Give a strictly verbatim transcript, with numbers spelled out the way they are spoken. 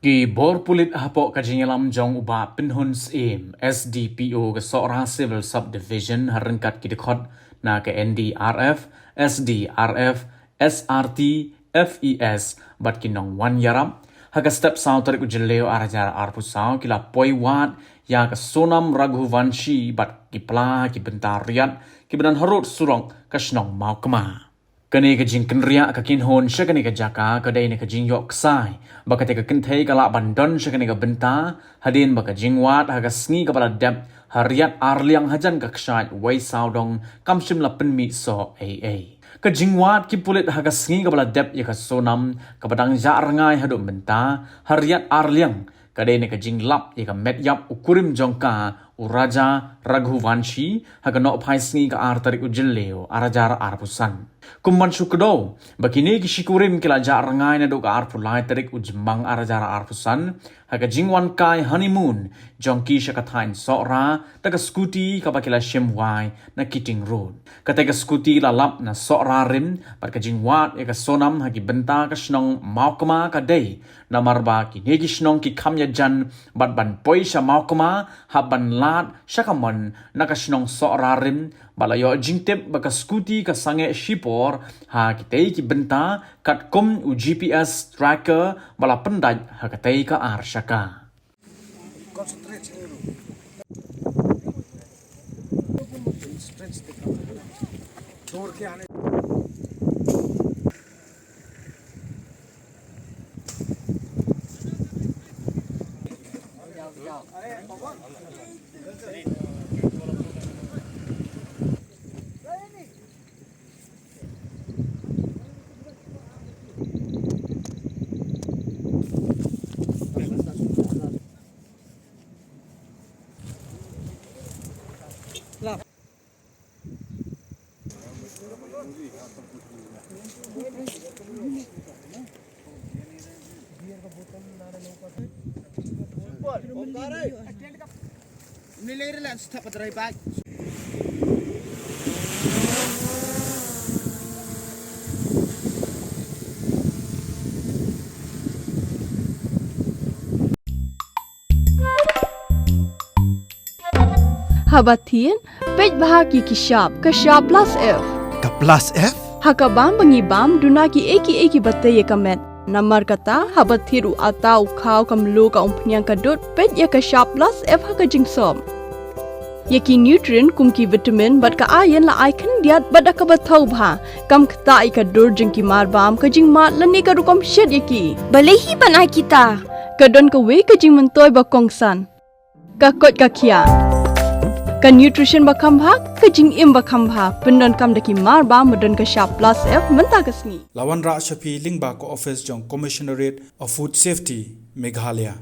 Ki bor pulit hapoh ka jingïalam jong u Bah Pynhun Syiem, S D P O ka Sohra Civil Subdivision, ha ryngkat ki dkhot na ka N D R F, S D R F, S R T, F E S, bad ki nongwan ïarap, ha ka step saw tarik u Jylliew ar hajar arphew saw, ki la poi wad ïa ka Sonam Raghuvanshi bad ki pla ha ki bynta riat kiba don harud surok ka shnong Mawkma. Kane ka jingkynriah ka kynhun sha kane ka jaka ka dei na ka jingïoh ksai ba kata ka kynthei ka lah ban don sha kane ka bynta, hadien ba ka jingwad ha ka sngi kaba la dep ha riat arliang hajan ka kshaid wei sawdong kam shym la pynmih soh ei ei. Ka jingwad ki pulit ha ka sngi kaba la dep ïa ka Sonam, kaba dang jah rngai haduh mynta, ha riat arliang, ka dei na ka jinglap ïa ka met ïap u kurim jong ka, u Raja Raghuvanshi, ha ka nohphai sngi ka ar tarik u Jylliew ar hajar arphew san. Kum ban shu kdew ba kine ki shi kurim ki la jah rngai naduh ka arphew lai tarik u Jymmang ar hajar arphew san, ha ka jingwan kai honeymoon jong ki sha ka thaiñ Sohra da ka scooty kaba ki la shim wai na Keating Road. Kata ka scooty la lap na Sohra rim, bad ka jingwad ïa ka Sonam ha ki bynta ka shnong Mawkma ka dei namar ba kine ki shnong ki kham ïajan bad ban poi sha Mawkma hap ban lad sha ka mon na ka shnong Sohra rim, bad la ïoh jingtip ba ka scooty ka sangeh shipor ha kitei ki bynta katkum u G P S tracker ba la pyndait ha katei ka ar shaka. Haba thied, peit bha ïa ki shap, ka shap plus F. Ka plus F? Ha ka bam ba ngi bam, duna kiei kiei kiba tei ïa ka met. Namar kata, haba thied u atta, u khaw, ka mluh, ka umphniang, ka dud, peit ïa ka shap plus F ha ka jingsop. Ïa ki nutrient kum ki vitamin bad ka iron la ai khyndiat bad da kaba thaw bha. Kam ktah ïa ka dur jong ki marbam, ka jingmad lane ka rukom shet ïa ki. Balei hi ban ai kita? Ka don kawei ka jingmyntoi ba kongsan. Ka koit ka khiah. Ka nutrition ba kham bha, ka jingim ba kham bha. Pyndonkam da ki marbam ba don ka shap plus F mynta ka sngi. La wanrah sha phi lyngba ka office jong Commissionerate of Food Safety, Meghalaya.